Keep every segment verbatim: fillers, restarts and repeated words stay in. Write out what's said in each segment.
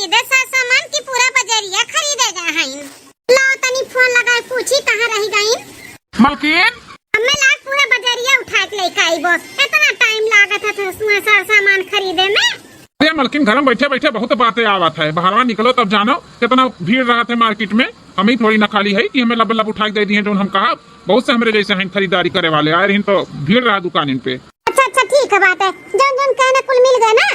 इधर सार सामान की पूरा बजरिया खरीदे गए हैं। लाओ तनी फोन लगाए पूछी कहाँ रह गईं। मलकिन। हमें लाग पूरा बजरिया उठा के लेके आईबो। इतना टाइम लागत है तो उसमें सार सामान खरीदे में। अरे मलकिन, घर में बैठे बैठे बहुत बातें आवत है, बाहरवा निकलो तब जानो कितना भीड़ रहत है मार्केट में। हम ही थोड़ी ना खाली है कि हमें लब लब उठा के दे दिए जौन हम कहा। बहुत से हमरे जैसे हैं खरीदारी करे वाले आए रहिन तो भीड़ रहा दुकानिन पे। अच्छा अच्छा ठीक है बात है, जौन जौन कहने कुल मिल गए ना।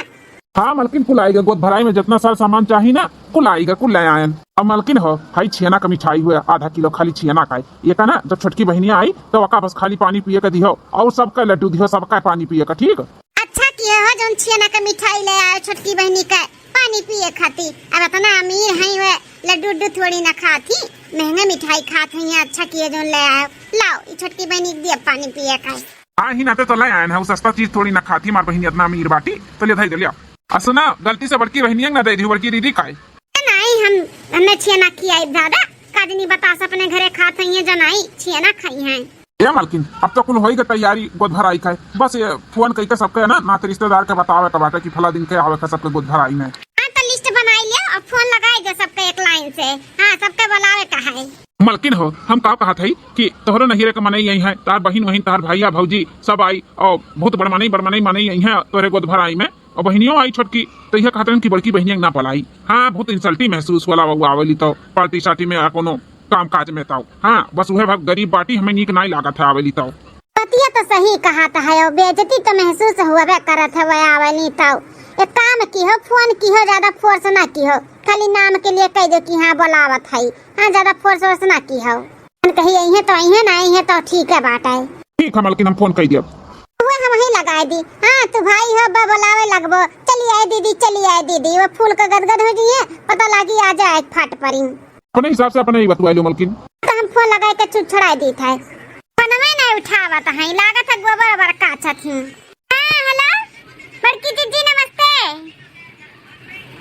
हाँ मलकिन, कुल आइगा। गोद भराई में जितना सारा सामान चाही ना, कुल आइगा, कुल ले आयन। अब मलकिन हो, हई छेना का मिठाई हुआ आधा किलो, खाली छेना का है। ये का ना, जब छोटकी बहनिया आई तो ओका बस खाली पानी पिए के दिहो और सबका लड्डू दिहो, सबका पानी पिए का, ठीक? अच्छा किए हो जौन छेना का मिठाई ले आए छोटकी बहनी का पानी पिए खाती। अब इतना अमीर हैं वे लड्डू उड्डू थोड़ी ना खाती, महंगा मिठाई खात हुई हैं। अच्छा किए जौन ले आए। लाओ ई छोटकी बहनी के दिया पानी पिए का। हाँ, ही नाते तो ले आयन है, उ सस्ता चीज थोड़ी ना खाती, हमार बहिनी इतना अमीर बाटी, तो ले धाई दे लिया। आ सुना, गलती से बड़की बहनिया के ना दे दियो, बड़की दीदी का है। नहीं, हम, हमें छेना खियाई दादा, काजनी बतास अपने घरे खात हैं, ये जनाई छेना खाई हैं। ए मालकिन, अब तो कुल होई गए तैयारी गोद भराई का है, बस ये फोन कई के सबके ना, नाते रिश्तेदार के बतावे के बाटे कि फला दिन के आवे के सबके गोद भराई में। हाँ, तो लिस्ट बनाई लियो और फोन लगाई दे सबके एक लाइन से। हाँ, सबके बुलावे का है। मलकिन हो, हम का कहत हई कि तोहरो नहिरे के मनई आई हैं, तार बहिन वहिन, तार भैया भौजी सब आई, और बहुत बड़ मनई, बड़ मनई, मनई आई हैं तोहरे गोद भराई में, और बहिनियों आई छोटकी, तो यह कहत रहन कि बड़की बहिनिया के ना पलाई। हाँ, बहुत इंसल्टी महसूस होला वो आवेली तो, पार्टी सार्टी में या कोनो काम काज में तो। हाँ, बस उहे भाग गरीब बाटी, हमें नीक नाई लागत है आवेली तो। बतिया तो सही कहत है, और बेइज्जती तो महसूस हुआ करत है वो आवेली तो। एक काम की हो, फोन की हो, ज्यादा फोर्स ना की हो, खाली नाम के लिए कह दो कि हाँ बोलावत है। हाँ, ज्यादा फोर्स वोर्स ना की हो। हम कही अइहे तो अइहे, ना अइहे तो ठीक है बात है। ठीक है मलकिन, हम फोन कई दियब। वो हम ही लगाए दी। हाँ, तू भाई हो, बा बोलावे लगबो, "चली आए दीदी, चली आए दीदी।" वो फूल का गदगद हो जाइए, पता लागी आ जाए फाट परी। अपने हिसाब से अपने ही बतुआ लो मलकिन। तो हम फोन लगाए के चुप छड़ाए दी था। फोनवे नहीं उठावत है, लागत है गोबर ओबर काचत ही। हाँ, हेलो, बड़की जीजी नमस्ते।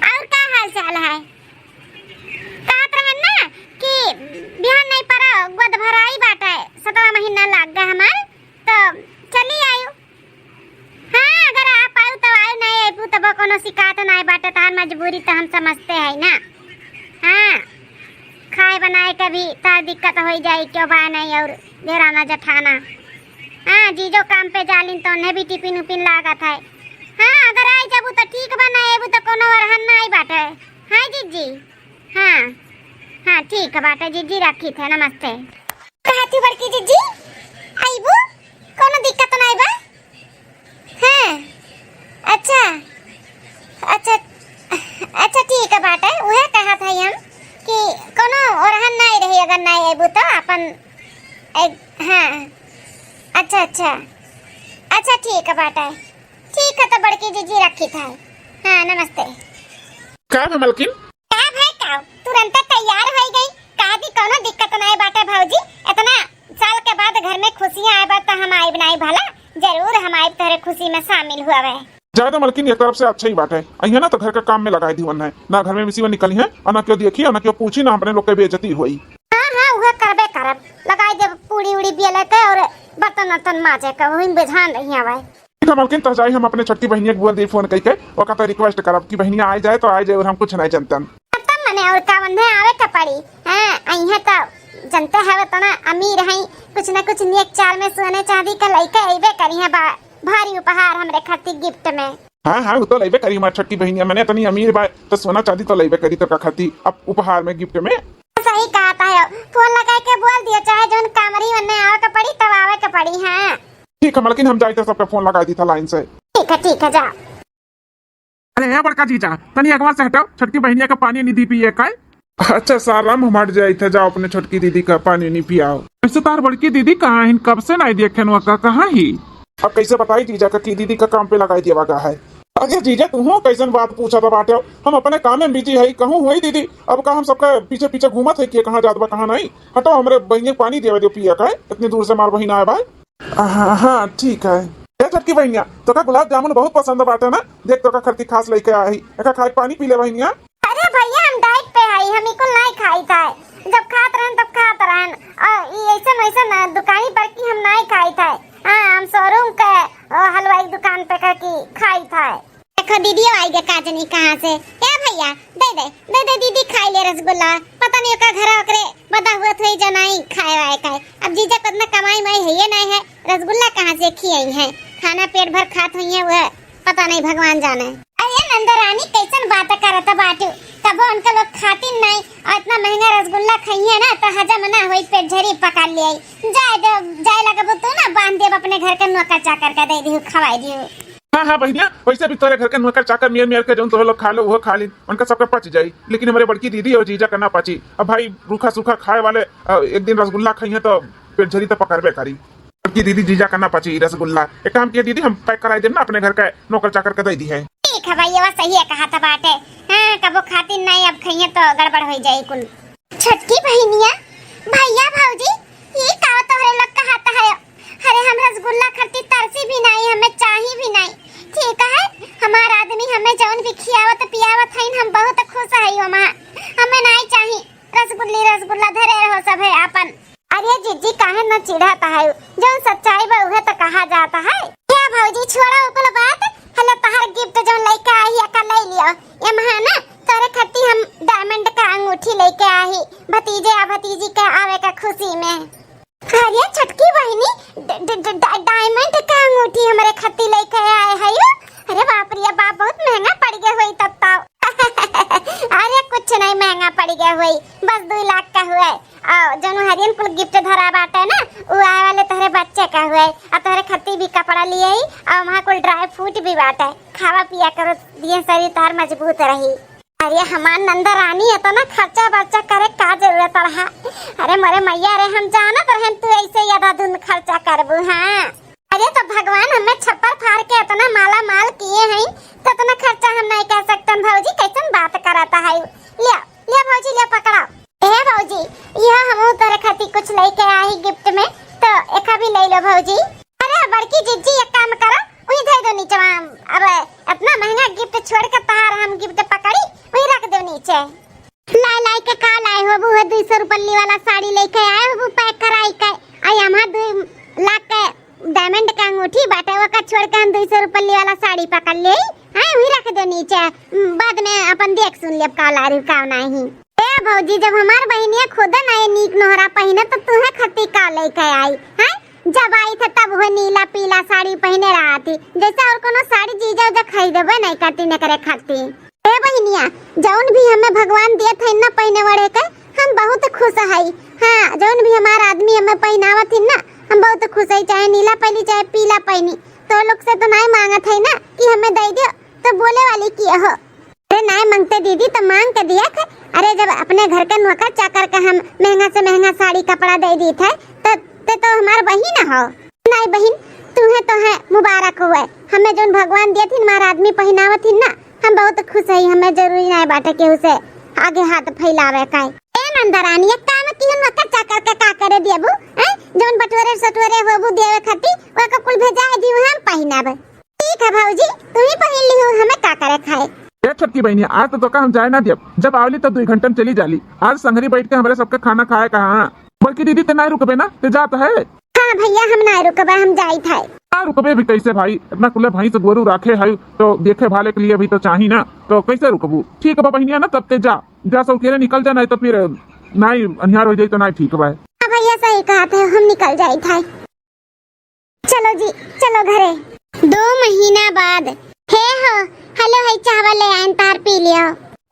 और का हाल चाल है? कहत रहन ना कि बिहान नहीं परो, गोद भराई बाटे, सतवा महीना लाग गए हमार, तो चली आयु। हाँ, अगर आप आयु तो आयु, नहीं आयु तब कोनो शिकायत नहीं बाटे, तहार मजबूरी तो हम समझते हैं ना। हाँ, खाए बनाए के भी तार दिक्कत हो जाई, क्यों बा नहीं और देराना जठाना। हाँ, जीजो काम पे जालिन तो उन्हें भी टिफिन उपिन लागत है। हाँ, अगर आई जाबू तो ठीक बा, नहीं आबू तो कोनो अरहन नहीं बाटे। हाँ जीजी, हाँ, हाँ ठीक बाटे जीजी, रखी थे, नमस्ते। कहा थी बड़की जीजी, आईबू, कोनो दिक्कत नहीं बा। हाँ, अच्छा, अच्छा, अच्छा ठीक बाटे, उहे कहा था हम कि कोनो ओरहन नहीं रही, अगर नहीं आईबू तो अपन ए, हाँ, अच्छा, अच्छा, अच्छा ठीक बाटे, ठीक है तो बड़की जीजी रखी था। हाँ, नमस्ते। का बा मलकिन? का भाई का, तुरंत तैयार हो गई। का दी, कोनो दिक्कत नहीं बाटे भौजी, इतना साल के बाद घर में खुशियाँ आए बा तो हम आइब नहीं भला, जरूर हम आइब तोहरे खुशी में शामिल हुआ। जाए दो मलकिन, एक तरफ से अच्छा ही बात है। अइहे ना तो घर का काम में लगाई दी वन्ने, ना घर में मिसी निकली है और ना क्यों देखी और ना क्यों पूछी, ना अपने लोग के बेइज्जती हुई। हाँ, हाँ, उहे करबे करब, लगाई देब पूड़ी उड़ी बेले के और बर्तन वर्तन माजे के, वही बेझान रही हवे। ठीक है मलकिन, तो जाई हम अपने छोटकी बहिनिया के बोल दी फोन कइके, ओका तो रिक्वेस्ट करब कि बहिनिया आए जाए तो आए जाए और हम कुछ नहीं जानतन। तब मने और का बंधे आवे के पड़ी। हाँ, अइहे तो जानते हवे तो ना अमीर हैं, कुछ ना कुछ नेक चाल में सोने चांदी का लइके अइबे करी है बा-, भारी उपहार हमरे खातिर गिफ्ट में। हाँ, हाँ, वो तो लइबे करी हमार छोटकी बहिनिया, मने इतनी अमीर बा तो सोना चांदी तो लइबे करी तो का खातिर अब उपहार में गिफ्ट में। सही कहत है, फोन लगाए के बोल दियो, चाहे जौन काम रही वन्ने आवे के पड़ी, तब आवे के पड़ी। हाँ। ठीक है मलकिन, हम जाइत है सबके फोन लगाई दी था लाइन से। ठीक है, ठीक है, जा। अरे ए बड़का जीजा, तनी अगवा से हटाओ, छोटकी बहिनिया का पानी नहीं दी पिए का। अच्छा साराम, हम हट जाइत है, जाओ अपने छोटकी दीदी का पानी नहीं पियाओ। वैसे तार बड़की दीदी कहाँ हैं, कब से नहीं देखे न का, कहाँ ही? अब कैसे बताई जीजा का कि दीदी का काम पे लगाई दिया गा है। अरे जीजा, तुम कैसन बात पूछा था बाटे, हम अपने काम में बिजी है, कहूँ हुई दीदी, अब का हम सबका पीछे पीछे घूमत है कि कहाँ जात बा कहाँ नहीं। हटाओ, हमरे बहिनिया के पानी देवे दो पिए का, इतनी दूर से हमार बहिन आए बा। हाँ, हाँ, ठीक है। ए छोटकी बहिनिया, तोका गुलाब जामुन बहुत पसंद बाटे ना, देख तोका खरती खास लइके आई, एका खाए पानी पी ले बहिनिया। अरे भैया, हम डाइट पे हई, हम इकुल नाई खाई था, जब खात रहन तब खात रहन, और ई ऐसन वैसन दुकानी पर की हम नाई खाई था। हाँ, हम शोरूम के, ओ, हलवाई दुकान पे का की खाई था। देखो दीदी आई गे काजनी कहाँ से। ए भैया, दे दे, दे दे दीदी, खाई ले रसगुल्ला। पता नहीं ओकर घर ओकरे बदा हुआ थोड़ी जनाई खाए वाए का है। अब जीजा को इतना कमाई माई है ये नहीं है, रसगुल्ला कहाँ से खियाई है? खाना पेट भर खात हुई है वह, पता नहीं भगवान जाने। अरे नंदरानी, कैसन बात करत बाटू? कबो उनका लोग खातिन नहीं, और इतना महंगा रसगुल्ला खाई है ना, तो हजम ना होई, पेट झरी पकड़ ले। जाए दे, जाए लगबू तू ना, बांध देब अपने घर के नौकर चाकर का, दे दिहू, खवाई दिहू। हाँ, हाँ, बहिनिया, वैसे भी तोरे घर के नौकर चाकर मियर मियर के जौन तोहे लोग खा लो, वो खा ली, उनका सबका पच जाई, लेकिन हमारे बड़की दीदी और जीजा का ना पची। अब भाई, रूखा सूखा खाए वाले, अ, एक दिन रसगुल्ला खाई है तो पेट झरी तो पकड़बे करी। बड़की दीदी जीजा का ना पची रसगुल्ला। एक काम किया दीदी, हम पैक कराई देब ना, अपने घर का नौकर चाकर के दे दी है। ठीक है भैया, सही है कहा था बाटे। हाँ, कबो खातिन नहीं, अब खाइए तो गड़बड़ हो जाए कुल। छोटकी बहिनिया, भैया भौजी, ये का तोहरे लोग कहत है? अरे हम रसगुल्ला खातिर तरसी भी नहीं, हमें चाही भी नहीं। ठीक है, हमार आदमी हमें जौन भी खियावत पियावत है, हम बहुत खुश है ओमा। हमें नहीं चाही रसगुल्ली रसगुल्ला, धरे रहो सब है आपन। अरे जीजी, काहे न चिढ़त है? जौन सच्चाई बा उहे तो कहा जाता है। क्या भौजी, छोड़ा ऊपर बात। हेलो, तहार गिफ्ट जौन लेके आई है, का ले लियो। ये महीना तोरे खातिर हम डायमंड का अंगूठी लेके आई, भतीजे या भतीजी के आवे का खुशी में। अरे छोटकी बहिनी, ड-, ड-, ड-, डा-, डायमंड का अंगूठी हमरे खातिर लेके आए है यू? अरे बाप रे बाप, बहुत महंगा पड़ गया होई तब तो। अरे कुछ नहीं महंगा पड़ गया होई, बस दो लाख का हुए। और जौन हरियन कुल गिफ्ट धरा बाटे ना, उ आए वाले तोहरे बच्चे का हुए, और तोहरे खातिर भी कपड़ा लिए ही, और वहाँ कुल ड्राई फ्रूट भी बाटे, खावा पिया करो, दिए शरीर तोहर मजबूत रही। अरे हमार नंदा रानी, इतना खर्चा बर्चा करे का जरूरत रहा? अरे मोरे मैया रे, हम जानत रहन तू ऐसे ज्यादा धुन खर्चा करबू, हाँ। अरे तो भगवान हमें छप्पर फाड़ के इतना माला माल किए हैं, तो इतना खर्चा हम नहीं कर सकतन भौजी, कैसन बात करत है? लिया, लिया भौजी, लिया पकड़ा। ए भौजी, यह हम तोरे खातिर कुछ लेके आई गिफ्ट में, तो एका भी ले लो भौजी। अरे बड़की जिज्जी, एक काम करो, वही धर दो नीचे। अब इतना महंगा गिफ्ट छोड़ के तहार हम गिफ्ट पकड़ी, वही रख दो नीचे। लाई लाई के का लाए हो? वो दुई सौ रुपये वाला साड़ी लेके आए हो, वो पैक कराई के। आई हमार दुई लाख के डायमंड के अंगूठी बाटे, ओका छोड़ के हम दुई सौ रुपये वाला साड़ी पकड़ ले। हाँ, वही रख दो नीचे, बाद में अपन देख सुन लेब का लारी का नहीं। ए भौजी, जब हमार बहिनिया खुद नहीं नीक नोहरा पहिने तो तुहे खती का लेके आई? हैं, जब आई थे तब वो नीला पीला साड़ी पहिने रहा थी, जैसे और कोनो साड़ी जीजा उजा खरीदबे नहीं करती एकरे खातिर। ए बहिनिया, जौन भी हमें भगवान दिए थे ना पहिने वड़े के, हम बहुत खुश हई। हाँ, जौन भी हमार आदमी हमें पहिनावत ही ना, हम बहुत खुश हई, चाहे नीला पहनी चाहे पीला पहनी। तो लोग से तो नहीं मांगत है ना कि हमें दे दियो, तो बोले वाली किया हो। अरे नाय मांगते दीदी, तो मांग के दिया थे। अरे जब अपने घर के नौकर चाकर के हम महंगा से महंगा साड़ी कपड़ा दे दी थे, तो ते तो हमार बहिन हो। नाय बहिन, तुम्हें तो है मुबारक हुए, हमें जौन भगवान दिए थे हमार आदमी पहिनावत ही ना, हम बहुत खुश हई। हमें जरूरी नाय बाटे केहू से आगे हाथ फैलावे का। ए नंदरानी, एक काम की हम नौकर चाकर के का करे देबू, हैं? जौन बटोरे सटोरे होबू देवे खातिर, ओका कुल भेजा दियो, हम पहिनाबे। ठीक है भौजी, तू ही पहिन लिहू, हमें का करे खाए। ए छोटकी बहिनी, आज तो तोका हम जाए ना देब, जब आवली तो दुई घंटा में चली जाली। आज संगरी बैठ के हमरे सबके खाना खाए कहाँ। बड़की दीदी, ते नाय रुकबे ना, ते जात है। हाँ भैया, हम नाय रुकबे, हम जाइत है। ना रुकबे भी कैसे भाई, इतना कुले भैंस गोरू राखे है तो देखे भाले के लिए भी तो चाही ना, तो कैसे रुकबू? ठीक बा बहिनिया ना, तब ते जा, जा सौकेरे निकल जा, नहीं तो फिर नाई अन्हार हो जाई तो नाई ठीक बा। हाँ भैया, सही कहत है, हम निकल जाइत है। चलो जी, चलो घरे। दो महीना बाद। हे हो, हेलो, है चावल ले आयन, तार पी लियो।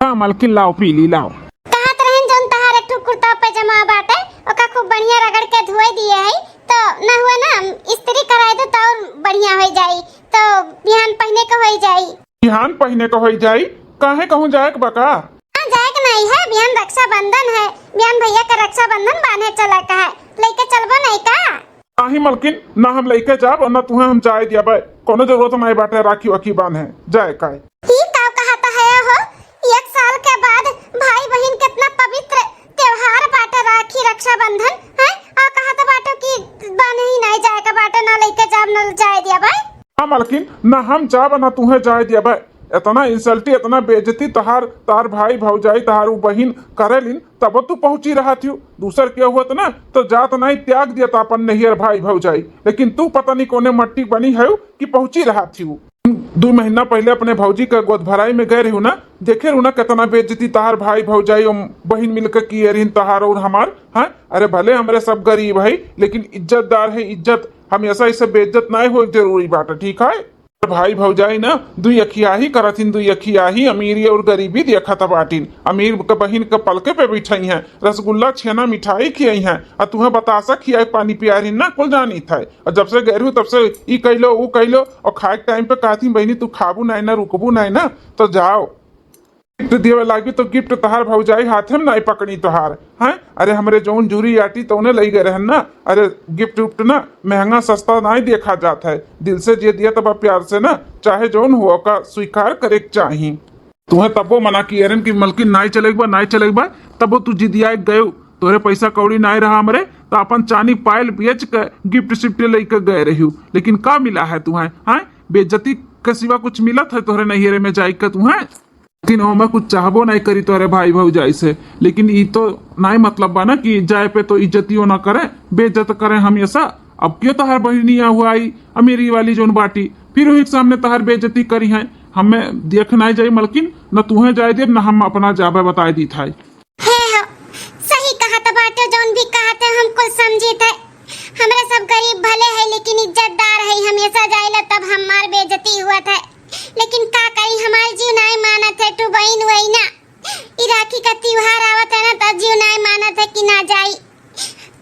हाँ मलकिन, लाओ पी ली, लाओ। कहत रहन जौन तहार एक ठो कुर्ता पैजामा बाटे, ओका खूब बढ़िया रगड़ के धोए दिए है, तो ना हुआ ना, इस्त्री कराए दो तो और बढ़िया हो जाई, तो बिहान पहने के हो जाई। बिहान पहने के हो जाई? काहे कहूँ जाए के बा का? हाँ, जाए के नहीं है, बिहान रक्षाबंधन है, बिहान भैया का रक्षाबंधन बांधे चला का है, लेके चलबो नहीं का? नाही मलकिन, ना हम लइके जाब और ना तुहें हम जाए दियाबे। कोनो जरूरत नाई बाटे राखी वाखी बांधे जाए काए। ई का कहत है हो? एक साल के बाद भाई बहिन कितना पवित्र त्योहार बाटे राखी रक्षाबंधन, हैं? आ कहत बाटे कि बांधे ही नाई जाए के बाटे, ना लइके जाब, ना जाए दियाबे। हाँ मलकिन, ना हम जाब ना तुहें जाए दियाबे। इतना इंसल्टी, इतना बेइज्जती तहार, तहार भाई भौजाई, तहार उ बहिन करेलिन, तब तू पहुंची रहत हियो। दूसर के होत ना तो जात नाई, त्याग दियत अपन नैहर भाई भौजाई, लेकिन तू पता नहीं कोने मट्टी बनी है कि पहुंची रहत हियो। दू महीना पहिले अपने भौजी का गोद भराई में गए रहू ना, देखे रहू ना कितना बेइज्जती तहार भाई भौजाई और बहिन मिलके किए रहिन तहार और हमार, हैं? अरे भले हमरे सब गरीब है, लेकिन इज्जतदार है, इज्जत हमेशा इसे बेइज्जत नाहीं हो जरूरी बाटे, ठीक है? भाई भौजाई ना दुई अखियाही करथिन, दुई अखियाही अमीरी और गरीबी देखत बाटिन। अमीर के बहिन के पलके पे बिठाई हैं, रसगुल्ला छेना मिठाई खियाई हैं, और तुहें बतासा खियाए पानी पियारिन ना कुल जानी था। और जब से गए रहू तब से ई कइलो ऊ कइलो, और खाए के टाइम पे कहती बहिनी तू खाबू नाहीं ना, रुकबू नाहीं ना, तो जाओ। गिफ्ट देवे लागी तो गिफ्ट तहार भौजाई हाथे में नाहीं पकड़ी तोहार, हैं? अरे हमरे जौन जूरी आटी तौने लई गए रहन ना। अरे गिफ्ट उफ्ट ना महंगा सस्ता नाहीं देखा जात है, दिल से जे दिया तब प्यार से ना, चाहे जौन हो ओका स्वीकार करे के चाही। तुहें तबो मना किए रहन कि मलकिन नाहीं चलेक बा, नाहीं चलेक बा, तबो तू जिदिया गयो। तोरे पैसा कौड़ी नाहीं रहा हमरे, तो अपन चानी पायल बेच के गिफ्ट सिफ्ट लेके गए रहियो, लेकिन का मिला है तुहें, हैं? बेइज्जती के सिवा कुछ मिलत है तोहरे नैहरे में जाए के तुहें? लेकिन ओमे कुछ चाहबो नाहीं करी तोहरे भाई भौजाई से। लेकिन ई तो नाहीं मतलब बा ना कि जाए पे तो इज्जतियो ना करे, बेइज्जत करे हमेशा। अब क्यों तोहर बहिनिया हुआ आई अमीरी वाली जौन बाटी, फिर वही के सामने तोहर बेइज्जती करी है। हमें देख नाहीं जाई मलकिन, न तुहें जाए देब न हम अपना जाबे बताए दीत है। हे हो, सही कहत बाटे, जौन भी कहत है हम कुछ समझित है। हमरा सब गरीब भले है लेकिन इज्जतदार है, हमेशा जाइला तब हमार बेइज्जती हुआ था। लेकिन का करी, हमार जीव नाहीं मानत है, तू बहिन हुई ना, ई राखी का त्योहार आवत है ना, तो जीव नाहीं मानत है कि ना जाई।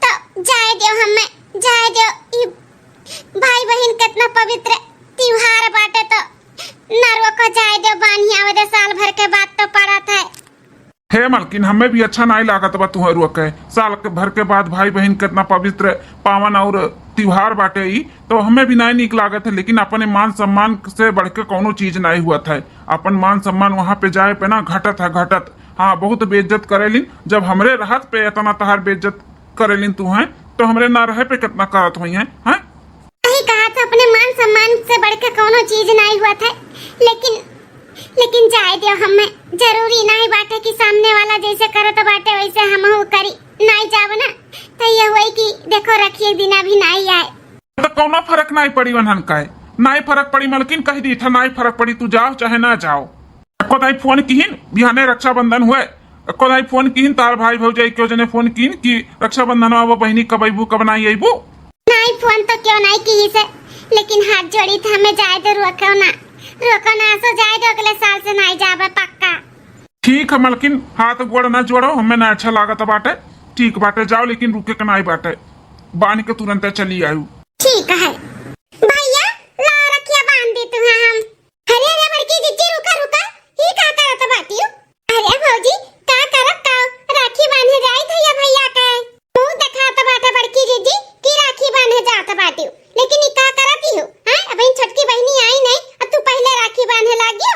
तो जाए दियो हमें, जाए दियो। ई भाई बहिन कितना पवित्र त्योहार बाटे, तो ना रोको, जाए दियो, बान्ही आवे दे, साल भर के बाद तो पड़त है। हे मलकिन, हमें भी अच्छा नाहीं लागत बा तुहरुआ के। साल के भर के बाद भाई बहिन कितना पवित्र, पावन और त्योहार बाटे ई, तो हमें भी नाहीं नीक लागत है, लेकिन अपने मान सम्मान से बढ़ के कौनो चीज नाहीं हुआ था। अपन मान सम्मान वहाँ पे जाए पे ना घटत है, घटत। हाँ, बहुत बेइज्जत करेलिन। जब हमरे रहत पे इतना तहार बेइज्जत करेलिन तुहें, तो हमरे ना रहे पे कितना करत होइहैं, हैं? सही कहा था, अपने मान सम्मान से बढ़ के कौनो चीज नाहीं हुआ था, लेकिन लेकिन जाए दियो, हमें जरूरी नाहीं बाटे कि सामने वाला जैसे करत बाटे वैसे हमहू करी। नाहीं जाब ना, तो ये हुई कि देखो रखिए दिन अभी नाहीं आए। तो कौनो फर्क नाहीं पड़ी वनहन का है, नाहीं फर्क पड़ी मलकिन, कह दी था नाहीं फर्क पड़ी, तू जाओ चाहे ना जाओ। एको दाई फोन किहिन बिहाने रक्षाबंधन हुए, एको दाई फोन किहिन तार भाई भौजाई क्यों जने फोन किहिन कि रक्षाबंधन आवा बहिनी कब अइबू कब नाहीं अइबू। नाहीं, फोन तो क्यों नाहीं किहिस, लेकिन हाथ जोड़ी था, हमें जाए दो, रोको ना, रोको ना, असो जाए दो, अगले साल से नाहीं जाबे पक्का। ठीक है मलकिन, हाथ गोड़ ना जोड़ो, हमें ना अच्छा लागत बाटे। ठीक बाटे, जाओ, लेकिन रुके के नाहीं बाटे, बांध के तुरंते चली आयु। ठीक है भैया, ला रखिया बांध दी तुम्हें हम। अरे, अरे, बड़की जिज्जी, रुका, रुका, ई का करत बाटियो? अरे भौजी, का करत का? राखी बांधे जाइत हइया भैया के। मुंह देखात बाटे बड़की जिज्जी कि राखी बांधे जात बाटियो, लेकिन ई का करत ही हो? हैं? अबहिन छोटकी बहिनी आई नहीं, अब तू पहले राखी बांधे लागियो।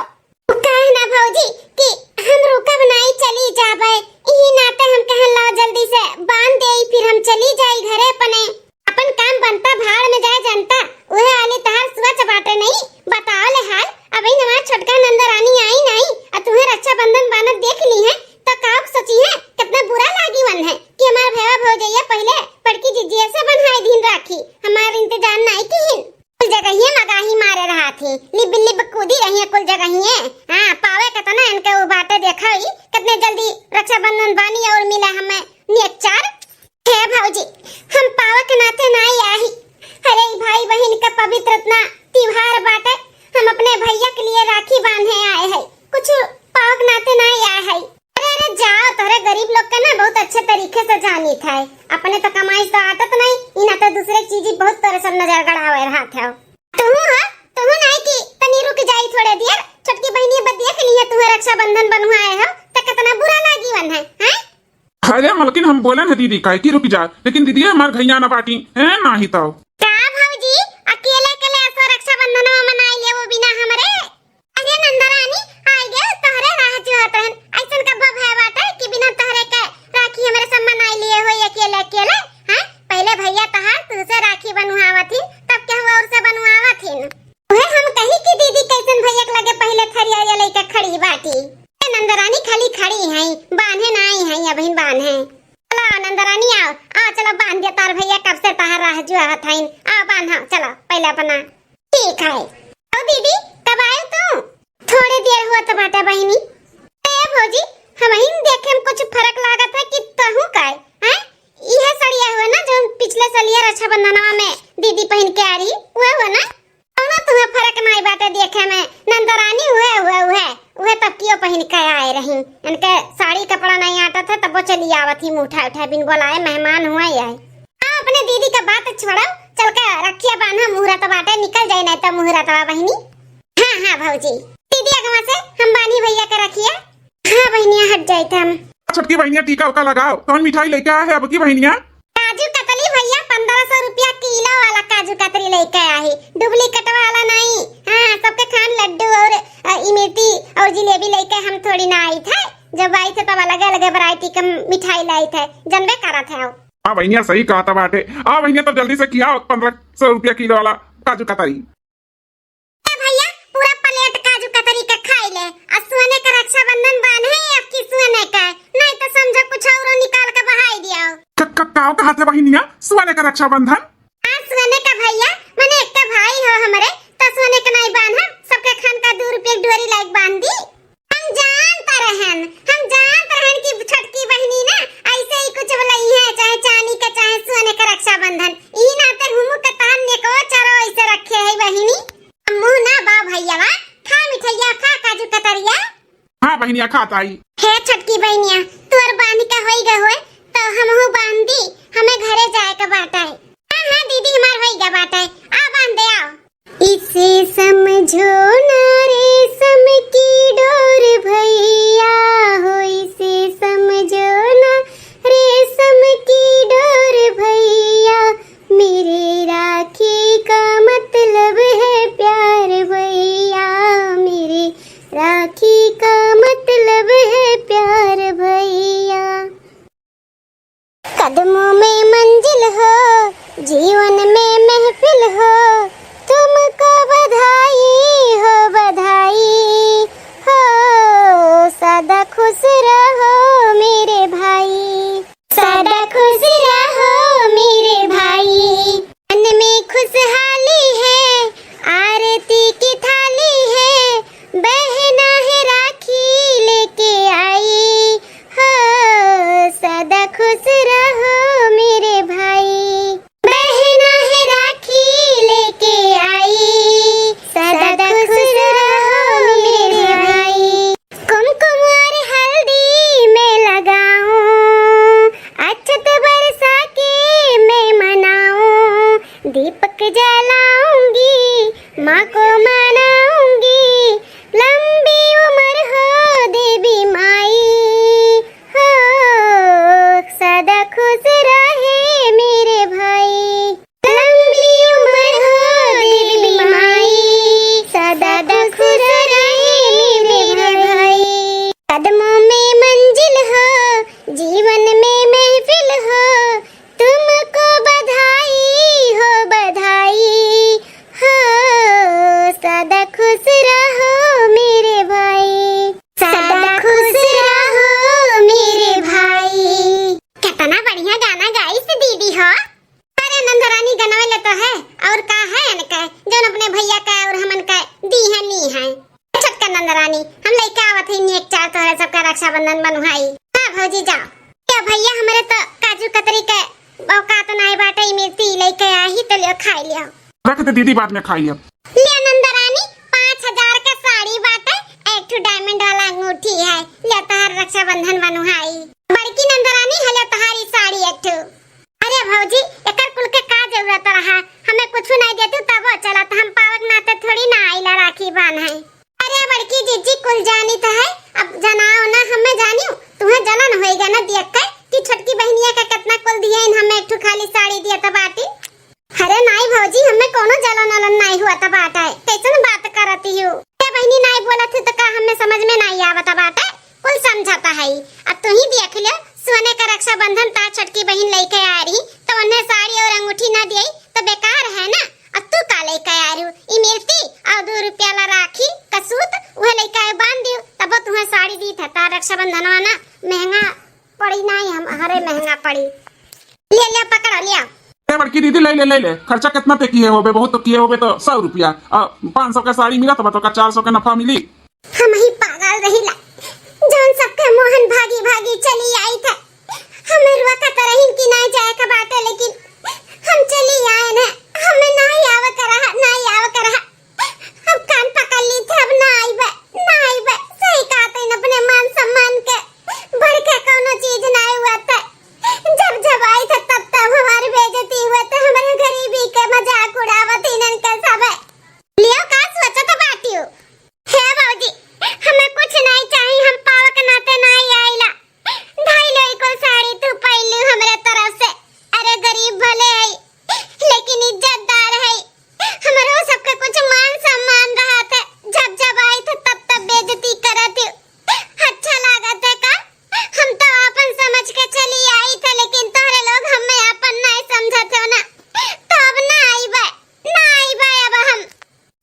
कहे ना भौजी कि हम रुकब नाई, चली जाबे, इही नाते हम कहन ला जल्दी से बांध देई, फिर हम चली जाई घरे अपने। अपन काम बनता, भाड़ में जाए जनता, उहे आली तहार सोच बाटे नहीं, बताओ ले हाल। अबही हमार छोटका नंदरानी आई नहीं, आ तुहे रक्षाबंधन बांधत देख ली है, तो का सोची है, कितना बुरा लागी वन है कि हमार भैया भौजैया पहले बड़की जिज्जिया से बंधाए दिन राखी, हमार इंतजार नहीं किहिन। कुल जगहिए मगाही मारे रहा थी, लिब लिब कूदी रही है कुल जगहिए। हाँ, पावे कितना इनके उ बाटे देखा ही, कितने जल्दी रक्षाबंधन बानी और मिला हमें नेचार। हे भौजी, हम पावे के नाते नाई आही। अरे, ई भाई बहिन का पवित्र इतना त्योहार बाटे, हम अपने भैया के लिए राखी बांधे आए है, कुछ पावे के नाते नाई आए है। अरे, अरे, जाओ, तोहरे गरीब लोग के ना बहुत अच्छे तरीके से जानी था, अपने तो कमाई तो आदत नहीं, इना तो दूसरे चीज ही बहुत तोरे सब नजर गड़ावे रहा था। तुहू हो, तुहू नाई कि तनी रुक जाई थोड़े देर, छोटकी बहिनी अब देख ली है तुहे रक्षाबंधन बनवाए हो, तो कितना बुरा लागी वन है, हैं? अरे मलकिन, हम बोले न दीदी काहे की रुक जा, लेकिन दीदी हमार घैया न बाटी, हैं, नाही तो। का भौजी, अकेले अकेले असो रक्षाबंधनवा मनाई ले वो बिना हमरे? अरे नंदरानी, आई गए तोहरे राह जोहत रहन, ऐसन कब भय बाटे कि बिना तोहरे के राखी हमरे सब मनाई लिए हो अकेले अकेले, हैं? पहले भैया तहार तुझसे राखी बनवावत ही, तब केहू और से बनवावत ही। उहे हम कही कि दीदी कैसन भैया के लगे पहले थरिया या लेके खड़ी बाटी। ए नंदरानी खाली खड़ी हैं, बांधे ना आई हैं, अबहिन बांधे। चलो नंदरानी आओ, आओ चलो बांध दे तार भैया, कब से तहार राह जुआवत हैं। आओ बांध, हाँ, चलो पहले अपना। ठीक है। आओ दीदी, कब आयू तू? थोड़े देर होत बाटे बहिनी। ए भौजी, हमहिन देखे में कुछ फरक लागत है कि तहू काय? हैं? इहे सड़िया हुए ना जो पिछले सलिया रक्षाबंधनवा में दीदी पहिन के आ रही, उहे हुए ना? कौनो तुम्हें फरक नाई बाटे देखे में, नंदरानी उहे, उहे, उहे, उहे तब कियो पहिन के आए रही। इनके साड़ी कपड़ा नाई आटत है, तब वो चली आवत ही मुँह उठाए उठाए बिन बोलाए, मेहमान हुआ ही आए। आ, अपने दीदी का बात छोड़ो, चल के रखिया बांधा, मुहूर्त बाटे, निकल जाए नाई तो मुहूर्त बा बहिनी। हाँ, हाँ भौजी, दीदी अगवा से हम बांधी भैया के रखिया। हाँ बहिनिया, हट जाइत हम। छोटकी बहिनिया, टीका उका लगाओ। कौन मिठाई लेके आया है अब की बहिनिया? काजू कतली भैया, पन्द्रह सौ रुपया किलो वाला काजू कतली लेके आया है, डुप्लीकेट वाला नहीं। हाँ, सबके खान लड्डू और, अ, इमरती और जिलेबी लेके हम थोड़ी ना आई थे। जब आई थे तब अलग अलग वैरायटी के मिठाई लाई थे, जनबे करत है। हाँ बहिनिया, सही कहा था बाटे। हाँ बहिनिया, तब जल्दी से किया पन्द्रह सौ रुपया किलो वाला काजू कतली। ए भैया, पूरा प्लेट काजू कतरी के खाई ले। आ सुअने का रक्षाबंधन बान्हे, अब की सुअने का, नहीं तो समझो कुछ औरो निकाल के बहाई दियो। क-, क-, काव कहा थे बहिनिया, सुअने का रक्षाबंधन? आ सुअने का भैया, मने एक भाई हो हमरे, तो सुअने का नहीं बान्हा, सबके खान का दो रुपये डोरी लायक बांध दी। हम जानत रहन, हम जानत रहन कि छोटकी बहिनी ना ऐसे ही कुछ बोलइहे, चाहे चानी का, चाहे सोने का रक्षाबंधन। ई नाते हुमू के तान नेकवा चारो ऐसे रखे है बहिनी। मुँह ना बा भैया बा, खा मिठैया, खा काजू कतरिया। हाँ बहिनिया, खात आई। हे छोटकी बहिनिया, तोर बांध के होई गए होए, तो हमहू बांध दी, हमें घरे जाए के बाटे। हाँ, हाँ दीदी, हमार होई गए बाटे, आ बांध दे, आओ। इसे समझो ना रेशम की डोर भैया हो, इसे समझो ना रेशम की डोर भैया, मेरे राखी का मतलब है प्यार भैया, मेरे राखी का मतलब है प्यार भैया। कदमों में मंजिल हो, जीवन में महफिल हो, तुमको बधाई हो, बधाई हो। सदा खुश रहो मेरे भाई, सदा खुश रहो मेरे भाई। मन में खुशहाली है, आरती की थाली है, बहना है राखी लेके आई हो। सदा खुश रहो मेरे भाई, बहना है राखी लेके आई। सदा खुश रहो मेरे भाई। कुमकुम और हल्दी मैं लगाऊं, अक्षत बरसा के मैं मनाऊं, दीपक जलाऊंगी, माँ को मनाऊंगी, लंबी उम्र हो देवी माई, हो सदा खुश रहे मेरे भाई। लंबी उम्र हो देवी माई, सदा खुश रहे मेरे भाई। कदमों में मंजिल हो, जीवन में महफिल हो, तुमको बधाई हो, बधाई हो। सदा खुश रहो मेरे भाई, सदा खुश रहो मेरे भाई। कितना बढ़िया गाना गाइस दीदी हो। अरे नंदरानी गनवे ले तो है, और का है इनके, जौन अपने भैया का और हमन का दी है नी है। छोटका नंदरानी, हम लइका आवत है नी एक चार तोहरे सबका रक्षाबंधन बनुहाई। हाँ भौजी जाओ। या भैया हमरे तो काजू कतरी के औकात नाई बाटे, ई मिलती लइके आही तो लियो खाई लियो। रख दे दीदी, बाद में खाई अब। ले नंदरानी, पाँच हजार का साड़ी बाटे, एक ठो डायमंड वाला अंगूठी है, ले तोहर रक्षाबंधन बनुहाई। बड़की नंदरानी, हले तोहारी साड़ी एक ठो। अरे भौजी, एकर कुल के का जरूरत रहा? हमें कुछ नहीं देती तबो चलत, हम पावक नाते थोड़ी ना आइला राखी बांधे। अरे बड़की जीजी, कुल जानी तो है, अब जनाओ ना हमें जानियो, तुम्हें जलन होइगा ना देख के कि छोटकी बहनिया का कितना कुल दिए, इन हमें एक ठो खाली साड़ी दिया तो बाटी। अरे नाई भौजी, हमें कोनो जलन उलन नाई हुआ तो बाटे, कैसन बात करती हो? ए बहनी नाई बोलत है तो का हमें समझ में नाई आवत बाटे? कुल समझता है। अब तू ही देख लियो, सोने का रक्षाबंधन ता छोटकी बहिन लइके आ रही, तो उन्हें साड़ी और अंगूठी ना दिए, तो बेकार है ना। अब तू का लइके आ रही हो? ई मिलती और दो रुपया ला राखी का सूत, वह लइके आए बांध दियो, तब तुम्हें साड़ी दी था। ता रक्षाबंधनवा ना महंगा पड़ी ना, हम हरे महंगा पड़ी। ले ले, पकड़ो, ले। ए बड़की दीदी, ले ले, ले ले, खर्चा कितना ते किए होबे? बहुत तो किए होबे तो सौ रुपया, आ, पाँच सौ के साड़ी मिला तो बतौका चार सौ के नफा मिली। हम ही पागल रहिला, जौन सबके मोहन भागी भागी चली आई थे। हमें रुआ का तरहिन की ना जाए का बाटे, लेकिन हम चली आए न, हमें ना आवे का रहा, ना आवे का रहा। अब कान पकड़ ली थे, अब ना आइबे, ना आइबे। सही कहत हईन, अपने मान सम्मान के बढ़ के कौनो चीज ना हुआ थे। जब जब आई थे तब तब हमारी बेइज्जती हुआ थे, हमारे गरीबी के मजाक उड़ावत इनन के सब। लियो का सोचत बाटियो? हे भौजी, हमें कुछ नहीं चाहिए, हम पाव के नाते नहीं आइला। धाई लो एको साड़ी तू पहलू हमरे तरफ से। अरे गरीब भले है, लेकिन इज्जतदार है। हमरो सबके कुछ मान सम्मान रहत है, जब जब आई थे तब तब बेइज्जती करत हो। अच्छा लागत है का? हम तो आपन समझ के चली आई थे, लेकिन तोहरे लोग हमें आपन नहीं समझत हो ना, तो अब ना आइबे, ना आइबे अब हम।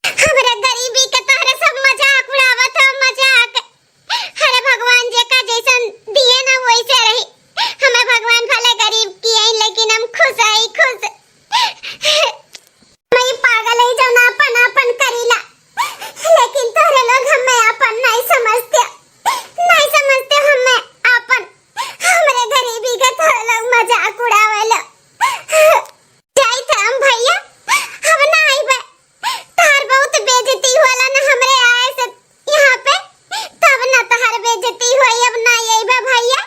हमरे गरीबी के तोहरे सब मजाक उड़ावत हो, मजाक। अरे भगवान जेका जैसन दिए ना वैसे रही। हमें भगवान भले गरीब किए, लेकिन हम खुश है, खुश। मैं पागल है जौन आपन आपन करीला, लेकिन तोहरे लोग हमें आपन नहीं समझते, नहीं समझते हमें आपन। हमरे गरीबी के तोहरे लोग मजाक उड़ावेला। जाई थे हम भैया, अब ना आइबे। तोहार बहुत बेइज्जती होला ना हमरे आए से यहाँ पे, तब ना तोहार बेइज्जती होई। अब ना आइबे भैया,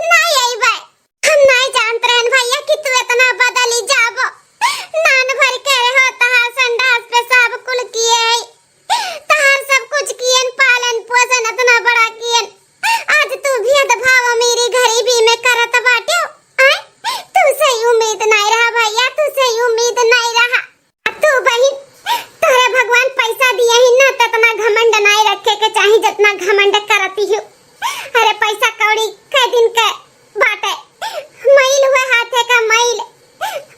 ना आइबे। हम नहीं जानत रहन भैया कि तू इतना बदली जाबो। नान भर के रहो, तोहार संडास पेशाब कुल किए है, तोहार सब कुछ कियन, पालन पोषण इतना बड़ा कियन, आज तू भेदभाव अमीरी गरीबी में करत बाटे। आय, तू से उम्मीद नहीं रहा भैया, तू से उम्मीद नहीं रहा। आ तू बहिन, तोहरे भगवान पैसा दिए ही ना, त इतना घमंड नहीं रखे के चाही जितना घमंड करती हो। अरे पैसा कौड़ी कै दिन के बाटे, मैल हुए हाथे का मैल।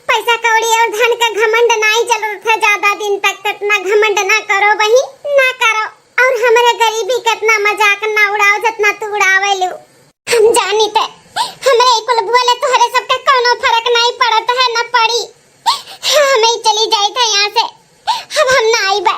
पैसा कौड़ी और धन का घमंड नहीं चलत है ज्यादा दिन तक, त इतना घमंड ना करो बहिन, ना करो। और हमरे गरीबी का इतना मजाक ना उड़ाओ जितना तू उड़ावे लू। हम जानी थे, हमरे ई कुल बोले तोहरे सबके कौनो फर्क नहीं पड़त है, न पड़ी। हमें चली जाई थे यहाँ से, अब हम ना आइबे।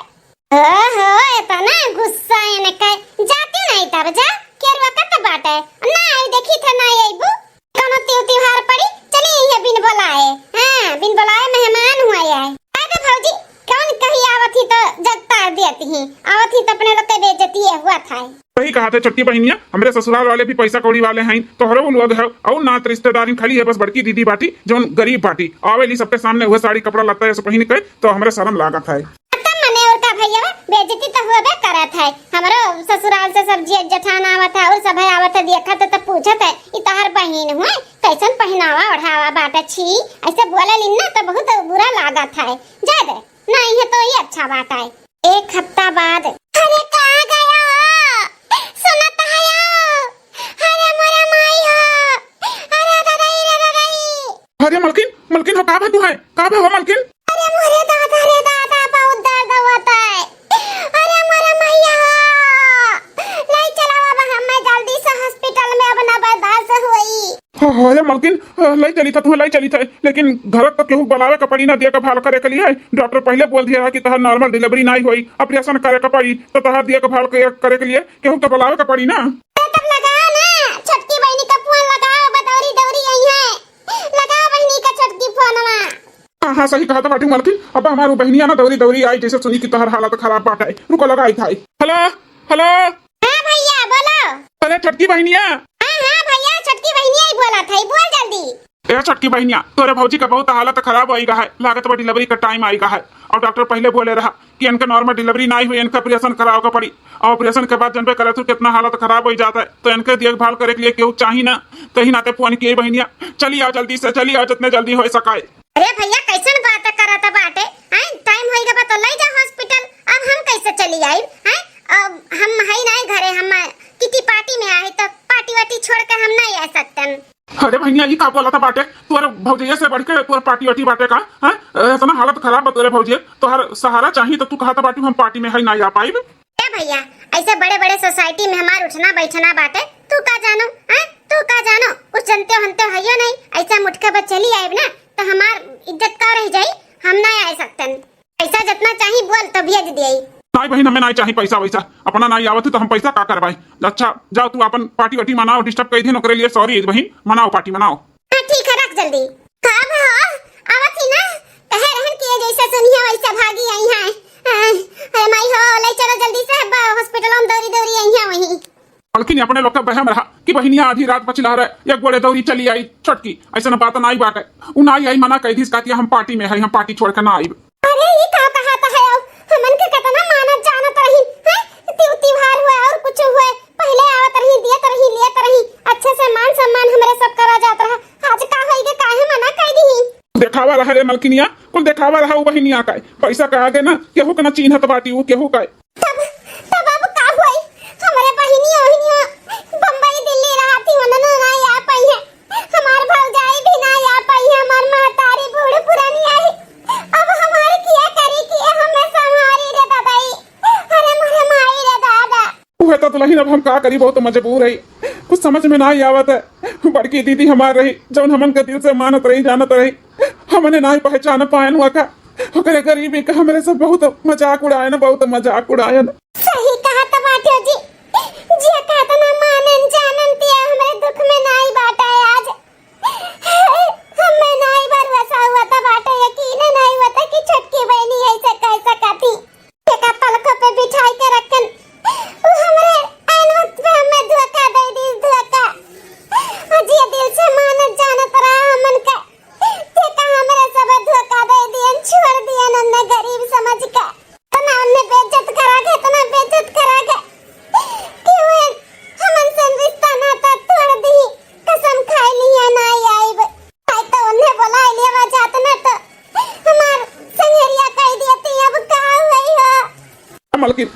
ओहो, इतना गुस्सा इनके, जाती नहीं तब जा, केरवा कत बाटे, ना आई देखी थे, ना आइबू। कौनो त्यों त्योहार पड़ी, चली यहाँ बिन बुलाए। हाँ, बिन बुलाए मेहमान हुआ है। अरे भौजी, कौन कही आवत ही तो जगता देती ही, आवत ही तो अपने लोग के बेइज्जती हुआ था। सही कहा थे छोटकी बहिनिया, हमरे ससुराल वाले भी पैसा कौड़ी वाले हैं, तोहरो लोग है और नात रिश्तेदारी खाली है, बस बड़की दीदी बाटी जौन गरीब बाटी, आवेली सबके सामने हुए साड़ी कपड़ा लत्ता ऐसे पहिन के, तो हमरे शर्म लागत है। तब मने और का भैया, बेइज्जती तो होबे करत है। हमरो ससुराल से सब जे जेठान आवत है और सब आवत है, देखत है तो पूछत है, "ई तोहर बहिन हुए, कैसन पहनावा ओढ़ावा बाटे छी?" ऐसे बोले ली ना तो बहुत बुरा लागत है। जाए दे, नहीं है तो ये अच्छा बात है। एक हफ्ता बाद। अरे कहाँ गया हो? सुनत है हो? अरे मोरे माई हो। अरे दादाई रे दादाई। अरे मलकिन, मलकिन हो, का भा तू है? का भा हो मलकिन? अरे मोरे दादा रे दादा, बहुत दर्द होता है। अरे मोरे मैया, ले चला बाबा हमें जल्दी से हॉस्पिटल में, अब ना बर्दाश्त होई। हाँ, हाँ, अरे मलकिन, अ, ले चली था, तुम्हें ले चली था, लेकिन घर तक केहू बुलावे का पड़ी ना, देख भाल करे के लिए। डॉक्टर पहले बोल दिया कि तहार नॉर्मल डिलीवरी नहीं होई, ऑपरेशन करे का पड़ी, तो तहार देख भाल के, करे के लिए केहू तो बुलावे का पड़ी ना। ए, तब लगाओ ना, छोटकी बहिनी का फोन लगाओ, बदौरी दौरी आई है। लगाओ बहिनी का छोटकी फोनवा। हाँ, हाँ, सही कहा था बाटी मलकिन। अब हमार उ बहिनिया ना दौरी दौरी आई, जैसे सुनी कि तहर हालत खराब बाटे। रुको, लगाई था। हेलो, हेलो। हाँ भैया, बोलो। अरे छोटकी बहिनिया। हाँ, हाँ भैया, छोटकी बहिनिया ही बोला था, बोल जल्दी। ए छोटकी बहिनिया, तोरे भौजी का बहुत हालत खराब होई गा है, लागत बा डिलीवरी का टाइम आई गा है। और डॉक्टर पहले बोले रहा कि इनका नॉर्मल डिलीवरी नहीं हुई, इनका ऑपरेशन करावे का पड़ी। और ऑपरेशन के बाद जनबे करे तू कितना हालत खराब हो जाता है, तो इनके देखभाल करे के लिए केहू चाही ना। तही नाते फोन किए बहिनिया, चली आओ जल्दी से, चली आओ जितने जल्दी हो सकाए। अरे भैया, कैसन बात करत बाटे? हैं, टाइम होई गबा तो ले जा हॉस्पिटल। अब हम कैसे चली आई? हैं, अब हम है नहीं घरे, हम किटी पार्टी में आए, तो पार्टी वार्टी छोड़ के हम नहीं आ सकते। अरे भैया, ये का बोला था बाटे? तोरे भौजैया से बढ़ के तोर पार्टी वार्टी बाटे का? हैं, इतना हालत खराब बा तोरे भौजी, तोहर सहारा चाहिए तो तू कहा था बाटू हम पार्टी में है नहीं आ पाइब। ए भैया, ऐसे बड़े बड़े सोसाइटी में हमार उठना बैठना बाटे, तू का जानो, हैं? तू का जानो, कुछ जनते हनते हइयो नहीं, ऐसे हम उठ के बस चली आइब ना, तो हमार इज्जत का रह जाई, हम ना आए सकतन। पैसा जितना चाही बोल तो भेज दिए। नाई बहिन, हमें नाई चाही पैसा वैसा, अपना नाई आवत है तो हम पैसा का करवाई। अच्छा जाओ तू अपन पार्टी वार्टी मनाओ, डिस्टर्ब कर दिन ओकरे लिए सॉरी बहिन, मनाओ पार्टी मनाओ। हाँ ठीक है, रख जल्दी। का भा हो, आवत ही ना, कहे रहन कि ये जैसे सुनिया वैसे भागी आई हैं। अरे माई हो, ले चलो जल्दी से, अब हॉस्पिटल में दौड़ी दौड़ी आई हैं वहीं। मलकिन अपने लोग का बहम रहा कि बहिनिया आधी रात पर चिल्ला रहे, एक गोड़े दौड़ी चली आई छोटकी, ऐसा बात नाई बाटे। उ नाई आई, मना कह दीस, कहती हम पार्टी में है, हम पार्टी छोड़ के ना आइब। अरे ये का कहत है, अब हमन के कितना मानत जानत रही हैं, त्यों त्योहार हुआ और कुछ हुआ, पहले आवत रही, दियत रही, लियत रही, अच्छे से मान सम्मान हमरे सब करा जात रहा, आज का होई गे, काहे मना कह दी? देखावा रहा रे मलकिनिया, कुल देखावा रहा उ बहिनिया का, पैसा का आगे ना केहू के ना चिन्हत बाटी उ केहू का। तब, तब अब का होई? हमरे बहिनिया ओहिनिया बम्बई दिल्ली रहत ही, उन्हनो ना आ पाई है। हमार भौजाई भी ना आ पाई है, हमार महतारी बूढ़ पुरानी आई। अब हमार किया करी, किया हमें संभारी रे दादाई। अरे मोरे माई रे दादा। उहे तो दुलहिन, अब हम का करी, बहुत मजबूर है, कुछ समझ में ना आवत है। बड़की दीदी हमार रही, जौन हमन के दिल से मानत रही, जानत रही, हमने ना पहचान पायन हुआ का। ओकरे गरीबी का हमरे सब बहुत मजाक उड़ायन, बहुत मजाक उड़ायन। सही कहत बाटे जी, जे कहत ना मानन जानन तिया हमरे दुख में नाई बाटा आज। हमें नाई भरोसा हुआ था बाटे, यकीन नाई हुआ था कि छोटकी बहिनी ऐसे कह सकती। एका पलकों पे बिठाई के रखन, उ हमरे ऐन वक्त पे हमें धोखा दे दी, धोखा। अजी दिल से मानत जानत रहा हमन का, ते का हमरे सब धोखा दे दियन, छोड़ दियन अन्ने गरीब समझ के। इतना अन्ने बेइज्जत करा के, इतना बेइज्जत करा के कि वे हमन से रिश्ता नाता तोड़ दी। कसम खाई लिया ना आइब। आई तो उन्हें बुला लिया जात ना तो हमार संगेरिया कह दिया थी, अब का हुई हो? मलकिन,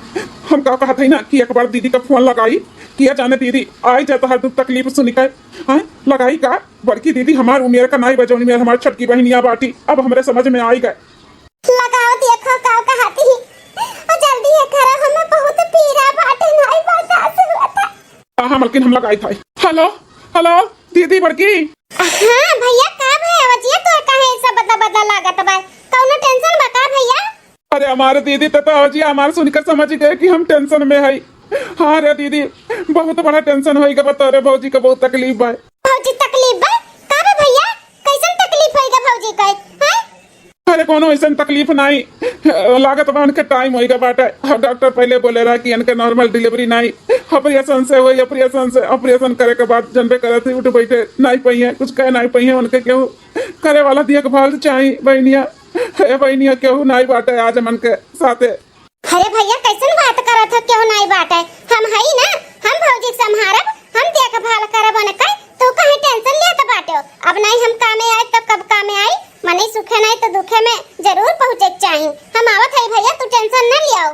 हम का कहत हई ना कि एक बार दीदी का फोन लगाई, किया जाने दीदी आई जाए तोहार दुख तकलीफ सुनी के। हाँ, लगाई का? बड़की दीदी हमार उमेर का नाई बा, जौन उमेर हमार छोटकी बहिनिया बाटी, अब हमरे समझ में आई गए। लगाओ, देखो का कहती ही। और जल्दी ये करो, हमें बहुत पीरा बाटे, नाई बर्दाश्त हुआ था। हाँ, हाँ, मलकिन, हम लगाई था। हेलो, हेलो, दीदी बड़की। हाँ भैया, का भैया, वजिया तो काहे सब बदला बदला लागत बा? कौनो टेंशन बा का भैया? अरे हमारे दीदी, त तो अवजिया हमार सुनकर समझ गए कि हम टेंशन में हई। हाँ रे दीदी, बहुत बड़ा टेंशन होई गवा, तोरे भौजी का बहुत तकलीफ बा। भौजी तकलीफ बा? का बा भैया, कैसन तकलीफ होई गा भौजी का? हैं? अरे कोनो ऐसन तकलीफ नाई, लागत बा उनके टाइम होई गा बाटे। और डॉक्टर पहले बोले रहा कि इनके नॉर्मल डिलीवरी नाई, ऑपरेशन से होई, ऑपरेशन से, ऑपरेशन करे के बाद जनबे करत ही उठ बैठे नाई पइहे, कुछ कह नाई पइहे, उनके केहू करे वाला देखभाल चाही बहनिया। हे बहिनिया, केहू नाई बाटे आज हमन के साथे। अरे भैया, कैसन बात करत हो? केहू नाई बाटे? हम हई ना, हम भौजी के संभारब, हम देखभाल करब उनकर। तू काहे टेंशन लेत बाटे? अब नाई हम कामे आए तो कब कामे आई? मनई सुखे नाई तो दुखे में जरूर पहुँचे के चाही। हम आवत हई भैया, तू टेंशन ना लियाओ।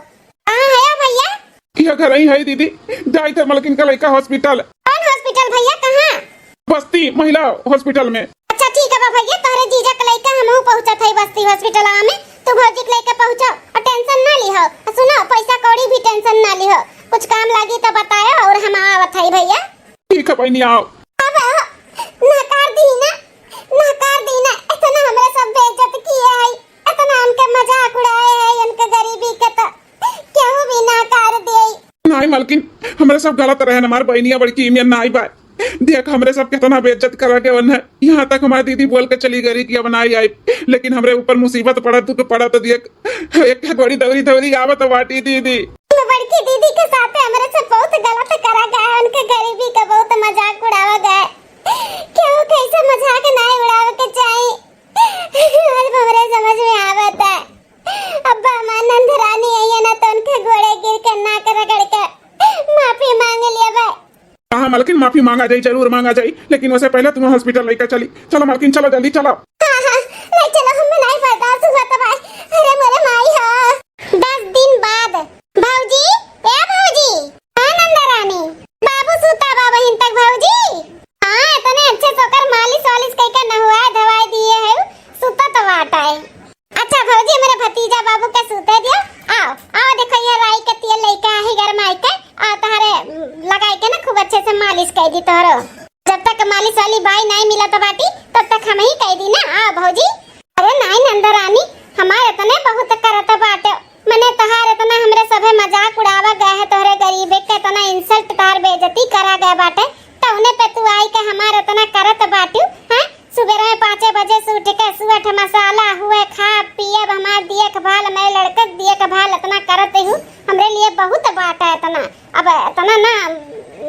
कहाँ है भैया? यह घर ही है दीदी, जाई थे मलकिन का लइका हॉस्पिटल। कौन हॉस्पिटल भैया, कहाँ? बस्ती महिला हॉस्पिटल में। अच्छा ठीक है बा भैया, तोहरे जीजा के लइका हमहू पहुँचत हई बस्ती हॉस्पिटल में, तू भौजी के लइका पहुँचो और टेंशन ना लिहो। और सुनो, पैसा कौड़ी भी टेंशन ना लिहो, कुछ काम लागी तो बतायो और हम आवत हई भैया। ठीक है बहनी, आओ। अब नकार दी ना, नकार दी ना, इतना हमरा सब बेइज्जत किए है, इतना उनके मजाक उड़ाए है, उनके गरीबी के तो केहू भी नकार दे। नाई मलकिन, हमरे सब गलत रहे, हमार बहनिया बड़की इमियन नाई बा। देख, हमरे सब कितना बेइज्जत करा के वन है। यहाँ तक हमार दीदी बोल के चली गई कि अब नाई आई, लेकिन हमरे ऊपर मुसीबत पड़ा, दुख पड़ा, तो देख, एक घड़ी दौरी दौरी आवत बाटी दीदी। बड़की दीदी के साथ हमरे सब बहुत गलत करा गया है, उनके गरीबी का बहुत मजाक उड़ावा गया है। केहू कैसे मजाक नाई उड़ावे के चाही, आज हमरे समझ में आवत है। अब्बा हमार नंद रानी आई है ना, तो उनके गोड़े गिर के नाक रगड़ के माफी मांग लिया बा। हाँ, हाँ, मालकिन, माफी मांगा जाई, जरूर मांगा जाई, लेकिन वैसे पहले तुम्हें हॉस्पिटल लेकर चली। चलो मालकिन, चलो, जल्दी चलो। हाँ, हाँ, ले चलो, हमें नहीं बर्दाश्त हुआ तो भाई। अरे मोरे माई हो। दस दिन बाद। भौजी, ए भौजी। हाँ नंदा रानी। बाबू सूता बा बहिन तक भौजी। हाँ, इतने अच्छे से ओकर मालिश वालिश कइके नहवाए धवाए दिए है, सूता तो बाटा है। अच्छा भौजी, मेरे भतीजा बाबू के सूते दियो। आओ, आओ, देखो ये राई के तेल लेके आई गरमाई के, आ तोहरे, उम, लगाई के ना खूब अच्छे से मालिश कर दी तोहरो। जब तक मालिश वाली बाई नहीं मिला तो बाटी, तो तब तक हमहीं कहि दी ना, आ भौजी। अरे नाई नंदरानी, हमार एतने बहुत करत बाटे, मने तहार एतना हमरे सभे मजाक उड़ावा गए है, तोहरे गरीबे के एतना insult, तहार बेइज्जती करा गए बाटे, तउने पे तू आई के हमार एतना करत बाटू, हैं? सुबेरे में पाँचे बजे से उठ के सुअठ मसाला हुए, खा पियब, हमार देखभाल, हमरे लड़के के देखभाल एतना करत हू, हमरे लिए बहुत बाटे एतना। अब एतना ना,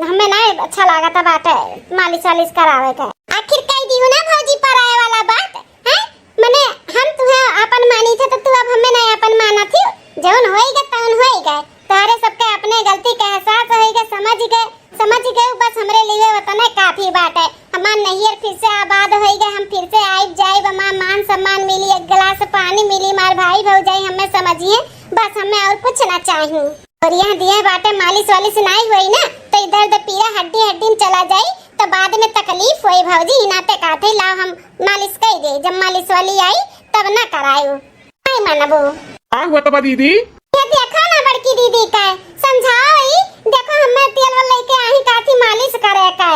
हमें ना अच्छा लागत बाटे मालिश वालिश करावे के। आखिर कह दियो ना भौजी पराए वाला बात, हैं? मने हम तुहे आपन मानी थे तो तू अब हमें नहीं आपन माना थी। जौन होई गए तौन होई गए, तोहरे सबके अपने गलती के एहसास होई गए, समझ गए, समझ गए, बस हमरे लिए वतने काफी बाटे। हमार नैहर फिर से आबाद होई गए, हम फिर से आइब जाइब, हमार मान सम्मान मिली, एक गिलास पानी मिली, हमार भाई भौजाई हमें समझिए, बस हमें और कुछ ना चाहिए। और यहाँ दिए बाटे मालिश वालिश नाई होई ना, तो ई दर्द पीरा हड्डी हड्डी में चला जाई, तो बाद में तकलीफ होई भौजी। ई नाते कहते लाओ हम मालिश कर दे, जब मालिश वाली आई तब ना करायु। नहीं मानबू। का हुआ तबा दीदी? ये देखो ना बड़की दीदी का, समझाओ ई, देखो हमें तेल वाल लेके आई काथी मालिश करे का।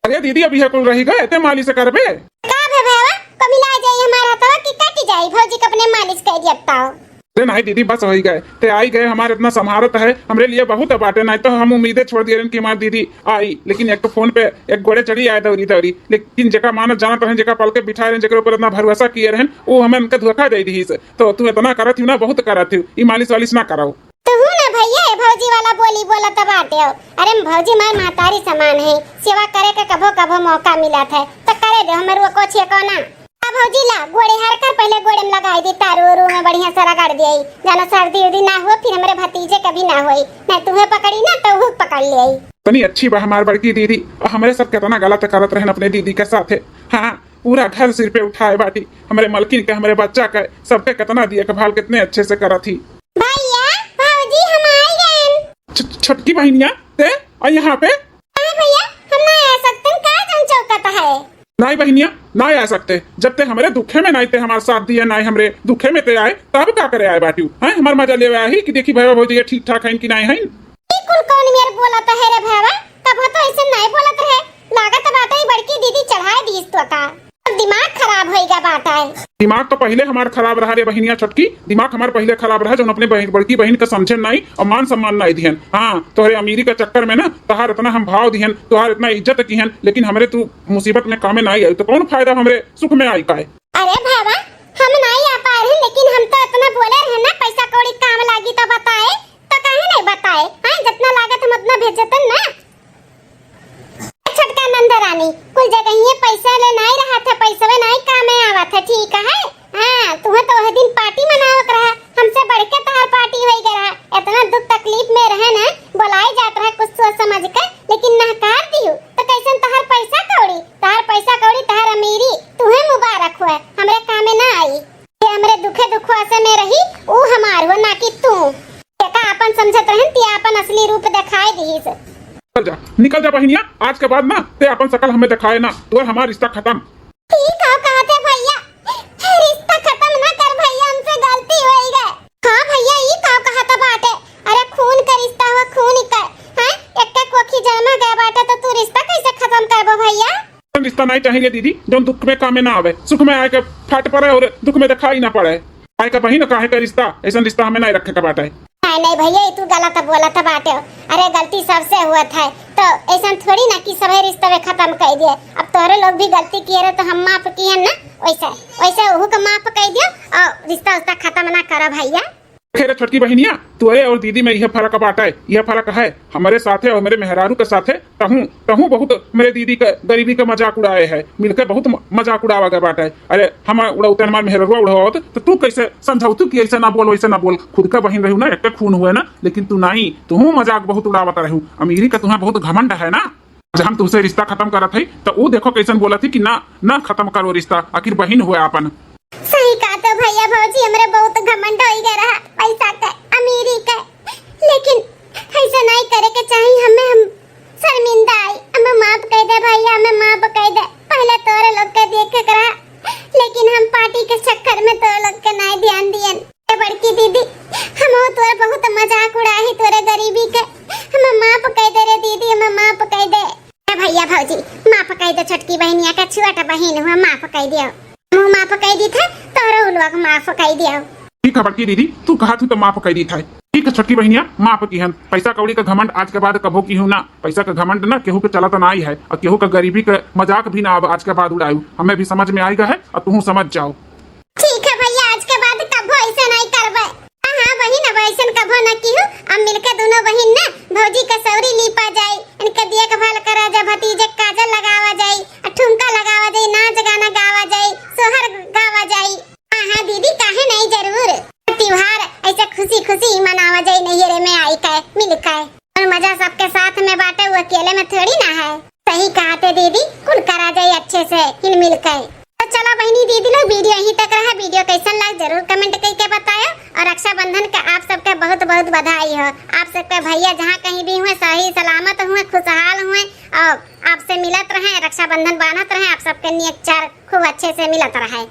अरे दीदी, अभी है कुल रही गए, ते मालिश करबे? का भे भैया, कभी ला जाई हमारा हथवा कि कट जाई, भौजी के अपने मालिश कर दिया बताओ। अरे नहीं दीदी, बस होई गए, ते आई गए, हमारे इतना संभारत है, हमरे लिए बहुत बाटे, नहीं तो हम उम्मीदें छोड़ दिए रहन कि हमार दीदी आई, लेकिन एक तो फोन पे एक गोड़े चढ़ी आए दौरी दौरी, लेकिन जेका मानत जानत रहन, जेका पल के बिठाए रहन, जेकरे ऊपर इतना भरोसा किए रहन, वो हमें उनका धोखा दे दी से। तो तू इतना करत ही ना, बहुत करत ही, ई मालिश वालिश ना कराओ। तू ना भैया, ए भौजी वाला बोली बोलत बाटे हो। अरे भौजी मार महतारी समान है, सेवा करे के कभो कभो मौका मिलत है, तो करे दे, हमर वो कुछ एको ना। आ भौजी ला, गोड़े हर कर पहले गोड़े में लगाई दी, तारू उरू में बढ़िया से रगड़ दिए, जानो सर्दी उर्दी ना हो, फिर हमरे भतीजे कभी ना होई, नहीं तुहे पकड़ी ना तो हु पकड़ ले। तनी अच्छी बा हमार बड़की दीदी, और हमरे सब कितना गलत करत रहन अपने दीदी के साथे। हाँ, पूरा घर सिर पे उठाए बाटी, हमरे मलकिन के, हमरे बच्चा के, सबके कितना देखभाल, कितने अच्छे से करत ही। भैया, भौजी, हम आ गए। छ-, छोटकी बहिनिया, ते और यहाँ पे? हाँ भैया, हम ना आ सकते, का जन चौकत है? नाई बहिनिया, ना आ सकते। जब ते हमरे दुखे में नाई ते हमार साथ दिए, नाई हमरे दुखे में ते आए, तब का करे आए बाटू? हैं, हमार मजा लेवे आई कि देखी भैया भौजी ये ठीक ठाक हैं कि नाई हैं? ई कुल कौन मेर बोलत है रे भैया? कबो तो ऐसे नाई बोलत रहे। लागत बाटे ई बड़की दीदी चढ़ाए दीस तो का। अब दिमाग खराब होइगा बाटे। दिमाग तो पहिले हमार खराब रहा रे बहिनिया छोटकी, दिमाग हमार पहिले खराब रहा, जौन अपने बहिन, बड़की बहिन का समझे नाई और मान सम्मान नाई दिहन। हाँ, तोहरे अमीरी का चक्कर में ना तहार इतना हम भाव दिहन, तोहार इतना इज्जत किहन, लेकिन हमरे तू मुसीबत में कामे नाई आई, तो कौन फायदा हमरे सुख में आई काए? अरे भावा, हम नाई आ पाए रहे, लेकिन हम तो इतना बोले रहे ना, पैसा कौड़ी काम लागी तो बताए, तो काहे नहीं बताए? हाँ, जितना लागत हम उतना भेजतन ना। छोटका नंदरानी, कुल जगहिए पैसा ले नाई रहा था, पैसवे नाई कामे आवा था, ठीक है? हाँ, तुहे तो वह दिन पार्टी मनावत रहा, हमसे बढ़ के तहार पार्टी होई गए रहा। इतना दुख तकलीफ में रहे ना, बुलाई जात रहा कुछ सोच समझ के, लेकिन नहकार दिहु, तो कैसन तहार पैसा कौड़ी, तहार पैसा कौड़ी, तहार अमीरी, तुहे मुबारक हुए, हमरे कामे ना आई। ये हमरे दुखे दुखवा से में रही, ऊ हमार हो, ना कि तू। जेका आपन समझत रहन, ते आपन असली रूप देखाए दिहिस। निकल जा, निकल जा बहिनिया, आज के बाद ना ते आपन शकल हमें देखाए ना, तोर हमार रिश्ता खत्म। ई का कहते भैया, रिश्ता खत्म ना कर भैया, हमसे गलती होई गए। हाँ भैया, ई का कहत बाटे? अरे खून का रिश्ता हुआ, खून ही कर, हैं? एक कोखी जन्मा गए बाटे तो तू रिश्ता कैसे खत्म करबो भैया? ऐसन रिश्ता नहीं चाहिए दीदी, जौन दुख में कामे ना आवे, सुख में आए के फाट पड़े और दुख में दिखाई ना पड़े। आए का बहिन काहे का रिश्ता, ऐसन रिश्ता हमें नहीं रखे का बाटे। नहीं, नहीं भैया, ई तू गलत बोलत बाटे हो। अरे गलती सबसे हुआ था, तो ऐसन थोड़ी ना कि सभी रिश्ते में खत्म कर दिए। अब तोहरे लोग भी गलती किए रहे तो हम माफ किए ना, वैसे, वैसे ओहू का माफ कर दियो और रिश्ता उश्ता खत्म ना करो भैया। देखे रे छोटकी बहिनिया, तोरे और दीदी में यह फर्क बाटे, यह फर्क है, हमरे साथे और हमरे मेहरारू के साथे तहूँ, तहूँ बहुत हमरे दीदी के गरीबी के मजाक उड़ाए है, मिलके बहुत म-, मजाक उड़ावा गए बाटे। अरे हम उड़ौते, हमार मेहररुआ उड़ावत, तो तू कैसे समझाऊ तू कि ऐसे ना बोल, वैसे ना बोल, खुद का बहिन रहू ना, एक खून हुए ना, लेकिन तू नहीं, तू मजाक बहुत उड़ावत रहू, अमीरी का तुम्हें बहुत घमंड है ना। आज हम तुमसे रिश्ता खत्म करत है, तो वो देखो कैसन बोलत ही कि ना, ना खत्म करो रिश्ता, आखिर बहिन हुए आपन। सही कहा तो भैया भौजी, हमरे बहुत घमंड होई गए रहा पैसा के, अमीरी के, लेकिन ऐसा नहीं करे के चाहिए हमें। हम शर्मिंदा आई, हमें माफ कर दे भैया, हमें माफ कर दे। पहले तोरे लोग के देखे के रहा, लेकिन हम पार्टी के चक्कर में तोरे लोग के नहीं ध्यान दियन। ए बड़की दीदी, हम तोरे बहुत मजाक उड़ाही तोरे गरीबी के, हमें माफ कर दे रे दीदी, हमें माफ कर दे। ए भैया भौजी, माफ कर दे छोटकी बहिनिया के छुआट बहिन हुआ, माफ कइ दियो। हमहू माफ कइ दीत है, तोहरो लोग माफ कइ दियो। ठीक है बड़की दीदी, तू कहत हू तो माफ कइ दीत है। ठीक है छोटकी बहिनिया, माफ किहन। पैसा कौड़ी का घमंड आज के बाद कभो किहू ना। पैसा का घमंड ना केहू के चलत नाई है, और केहू का गरीबी का मजाक भी ना अब आज के बाद उड़ायू। हमें भी समझ में आइगा है, और तुहू समझ जाओ। ठीक है भैया, आज के बाद कभो ऐसे नहीं करबे। हाँ, हाँ बहिन, अब ऐसन कभो न किहू। अब मिलके दोनों बहिन ना भौजी के सौरी लीपा जाई, इनके देखभाल करा जा, भतीजे के काजल लगावा जाई, ठुमका लगावा जाई, नाच गाना गावा जाई, सोहर गावा जाई। हाँ, हाँ दीदी, काहे नहीं, जरूर। त्योहार ऐसे खुशी खुशी मनावा जाई, नैहरे में आई के, मिल के। और मजा सबके साथ में बाटे, वो अकेले में थोड़ी ना है। सही कहत है दीदी, कुल करा जाई अच्छे से हिल मिल के। तो चलो बहिनी दीदी लोग, video यहीं तक रहा। Video कैसन लग जरूर comment करके बतायो। और रक्षाबंधन का आप सबके बहुत बहुत बधाई हो। आप सबके भैया जहाँ कहीं भी हुए सही सलामत हुए, खुशहाल हुए और आपसे मिलत रहे, रक्षाबंधन बांधत रहे, आप सबके नेचर खूब अच्छे से मिलत रहे।